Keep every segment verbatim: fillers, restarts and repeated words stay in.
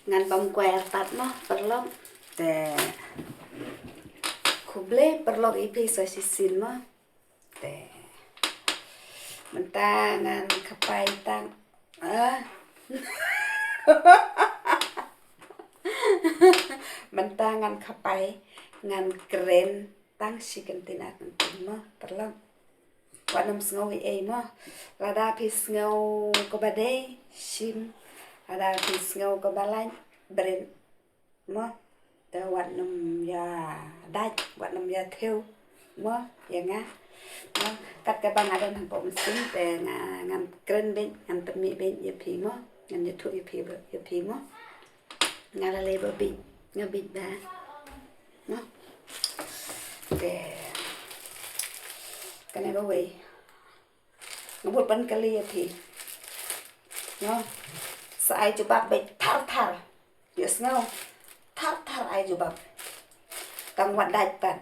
Ngan bam kwai artat mo, paralok. Te khublei paralok ïa phi sa shisien mo. Te mynta ngan khapai tang. Ah. Mynta ngan khapai, ngan kren tang shi kyntien ar kyntien mo, paralok. Wat nym sngew ei ei mo. Lada phi sngew kaba dei, shim. Lada phi sngew kaba lait, bret mo. Te wat nym ïa dait, wat nym ïa thew mo ïa nga. Mo, kat kaba nga don hapoh mynsiem te nga, ngan kren beit, ngan pynmih beit ïa phi mo. Ngan ïathuh ïa phi, ïa phi mo. Nga la leh ba beit, nga beit ba. Mo. Te kane kawei nga bud ban kylli ïa phi. Mo. Sa ai jubab beit thar thar. Ïohsngew. Thar thar ai jubab. Tang wat dait pat.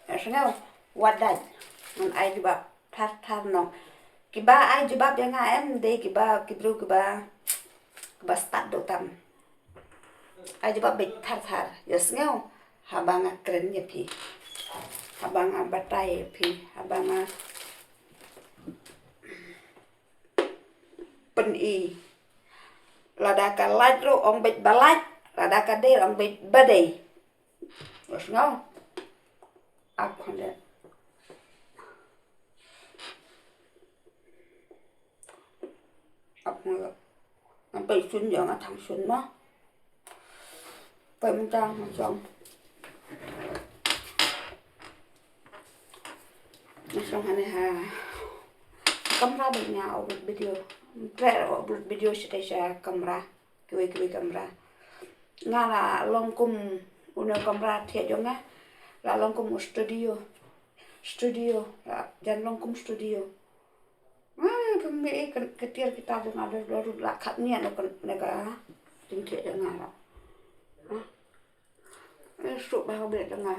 Ïohsngew. Wat dait. Ngan ai jubab thar thar noh. Kiba ai jubab ïa nga em dei kiba, ki briew kiba, kiba stad duh tam. Ai jubab beit thar thar. Ïohsngew. Haba nga kren ïa phi. Haba nga batai ïa phi. Haba nga pyni. Lada ka lait ruh ong beit ba lait, lada ka dei ong beit ba dei. Ïohsngew. Ap khyndiat. Ap khyndiat. Ngan peit shun ïa nga thang shun mo. Peit mynta nga shong. Nga shong hangne ha kamra bad nga upload video. Nga upload video shatei sha kamra. Kiwei kiwei kamra. Nga la long kum une u kamra thiah jong nga. La long kum u studio. Studio. La jan long kum studio. Nga pynmih ka tiar kita jong nga da, da rut la khat niat na ka, na ka jingthiah jong nga la. Suk ba ka bit jong nga.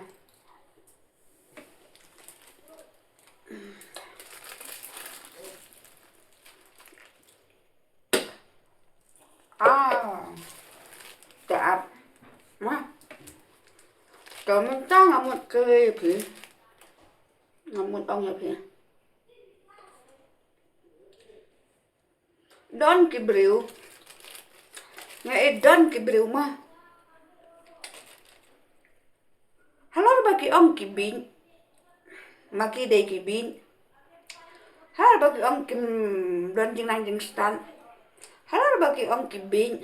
Ah. Te ap. Ma. Te mynta nga mut kylli ïa phi. Nga mut ong ïa phi. Don ki briew. Nga ïohi don ki briew ma. Halor ba ki ong ki beiñ. Ma ki dei ki beiñ. Halor ba ki ong kim don jingnang jingstad. Halor ba ki ong ki beiñ.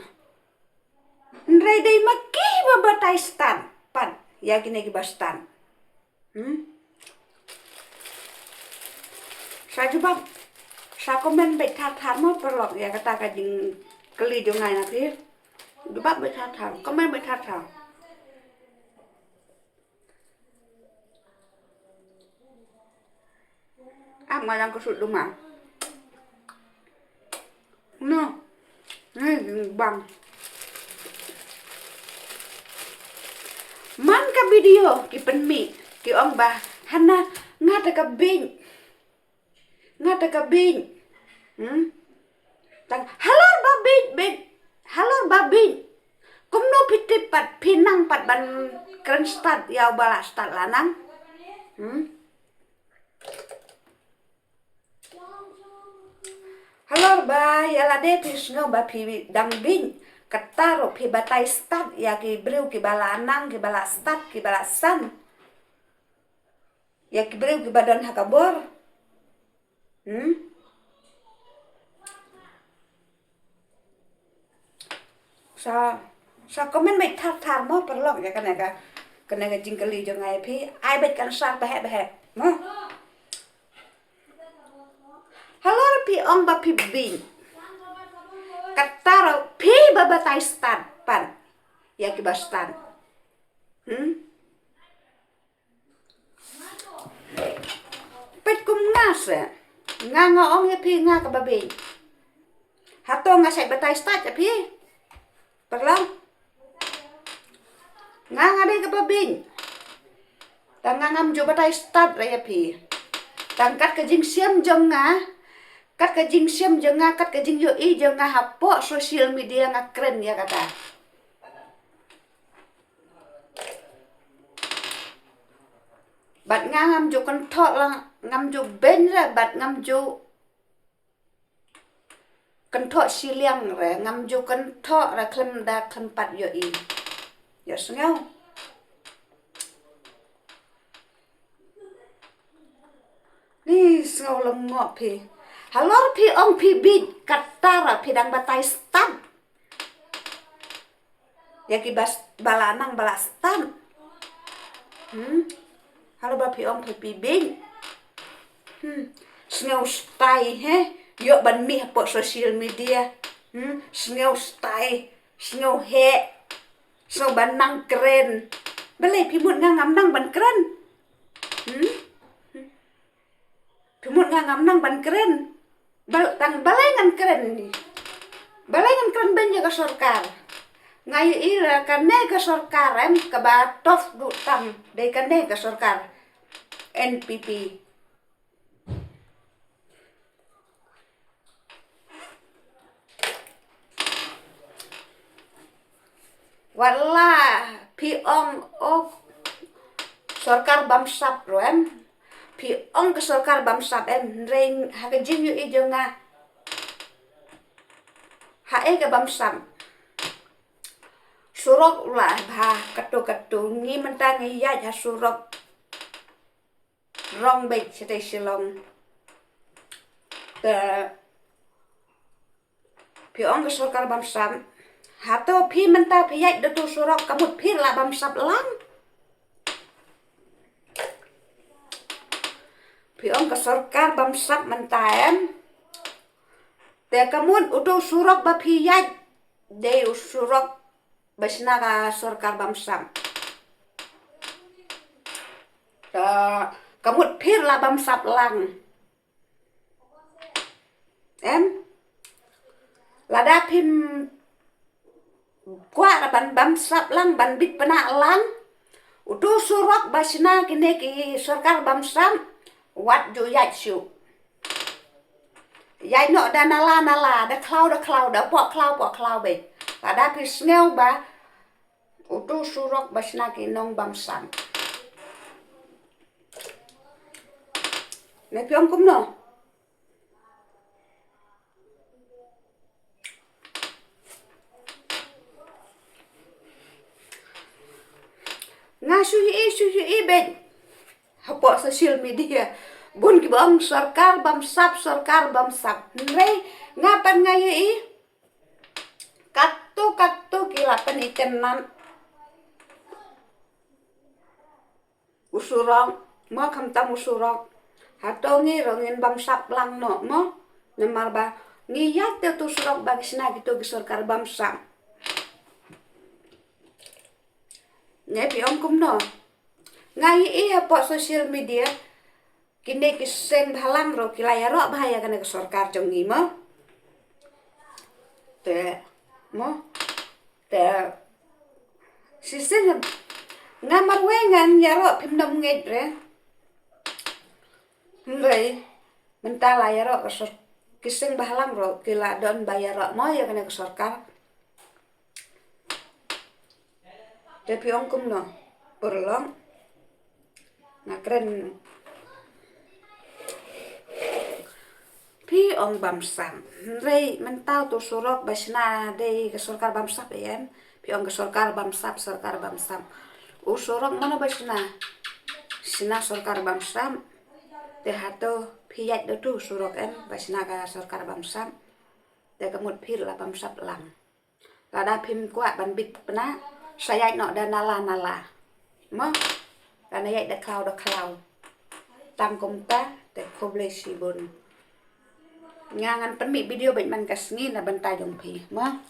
Hynrei dei ma ki ba batai stad pat ïa kine kiba stad. Hmm? Sa jubab, sa comment beit thar thar mo paralok ïa kata ka jingkylli jong nga na phi. Jubab beit thar thar, comment beit thar thar. Ah, ma yang ka sut duma. No. Ni bang. Man ka video ki pynmih, ki ong ba hana nga te ka beiñ. Nga te ka beiñ. Hmm? Tang halor ba beiñ, beiñ. Halor ba beiñ. Kumno phi tip pat, phi nang pat ban kren stad ïa uba la stad la nang. Hmm? Halor ba ïa lade phi sngew ba phi dang beiñ, kata ruh phi batai stad ïa ki briew kiba la nang, kiba la stad, kiba la san. Ïa ki briew kiba don ha ka bor. Hmm? Sa, sa comment beit thar thar mo paralok ïa kane ka, kane ka jingkylli jong nga ïa phi. Ai beit ka answer baheh baheh mo. Halor phi ong ba phi beiñ. Kata ruh phi ba batai stad pat ïa kiba stad. Hmm? Peit kum nga se. Nga nga ong ïa phi nga kaba beiñ. Hato nga sa batai stad ïa phi? Paralok. Nga nga dei kaba beiñ. Tang nga ngam ju batai stad ïa phi. Tang kat ka jingshem jong nga. Kat ka jingshem jong nga, kat ka jingïohi jong nga hapoh social media nga kren ïa kata. Bad nga ngam ju kynthoh lang, ngam ju beiñ re, bad ngam ju kynthoh shiliang re, ngam ju kynthoh re khlem da khlem pat ïohi. Ïohsngew. Ni sngew lyngngoh phi. Halor phi ong phi bit, kata re phi dang batai stad. Ïa ki bas, ba la nang ba la stad. Hmm. Halor ba phi ong phi bit. Hmm. Sngew stai he. Ïoh ban mih hapoh social media. Hmm. Sngew stai. Sngew heh. Sngew ban nang kren. Balei phi mut nga ngam nang ban kren? Hmm. Phi mut nga ngam nang ban kren. Bal-, tang balei ngan kren ni. Balei ngan kren beiñ ïa ka sorkar. Nga ïohi la kane ka sorkar em kaba tough duh tam. Dei kane ka sorkar N P P. Wat la phi ong, oh, sorkar bamsap ruh em. Phi ong ka sorkar bamsap em, hynrei ha ka jingïohi jong nga, ha ei ka bamsap? Surok la bha katto katto, ngi mynta ngi ïaid ha surok Rongbeit shatei Shillong. Te phi ong ka sorkar bamsap. Hato phi mynta phi ïaid da utu surok ka mut phi la bamsap lang? Phi ong ka sorkar bamsap mynta em. Te ka mut utu surok ba phi ïaid dei u surok ba shna ka sorkar bamsap. Ka, ka mut phi la bamsap lang. Em? Lada phim kwah ban bamsap lang, ban bit pynah lang, utu surok ba shna kine ki sorkar bamsap, wat ju ïaid shuh. Ïaid noh da nala nala, da khlaw da khlaw, da poh khlaw poh khlaw beit. Lada phi sngew ba utu surok ba shna ki nong bamsap. Ne phi ong kumno? Nga shu ïohi, shu ïohi beit hapoh social media. Bun kiba ong sorkar bamsap, sorkar bamsap. Hynrei nga pat nga ïohi katto katto ki la pynitynnad u surok, mo, khamtam u surok. Hato ngi ruh ngin bamsap lang noh, mo? Namar ba ngi ïaid te utu surok ba ki shna kito ki sorkar bamsap. Ne phi ong kumno? Nga ïohi hapoh social media, kine ki seng bhalang ruh ki la ïaroh bha ïa kane ka sorkar jong ngi, mo? Te, mo? Te shisien nga marwei ngan ïaroh, phim nym ngeit re. Hynrei mynta la ïaroh ka sor-, ki seng bhalang ruh ki la don ba ïaroh mo ïa kane ka sorkar. Te phi ong kumno? Pyrlong. Nga kren. Phi ong bamsap. Hynrei mynta utu surok ba shna dei ka sorkar bamsap, em? Phi ong ka sorkar bamsap, sorkar bamsap. U surok mano ba shna? Shna sorkar bamsap. Te hato phi ïaid da utu surok, em, ba shna ka sorkar bamsap? Te ka mut phi la bamsap lang. Lada phim kwah ban bit pynah, sa ïaid noh da nala nala. Mo? Lada ïaid da khlaw da khlaw. Tang kumta, te khublei shibun. Nga ngan pynmih video beit man ka sngi na bynta jong phi. Mo?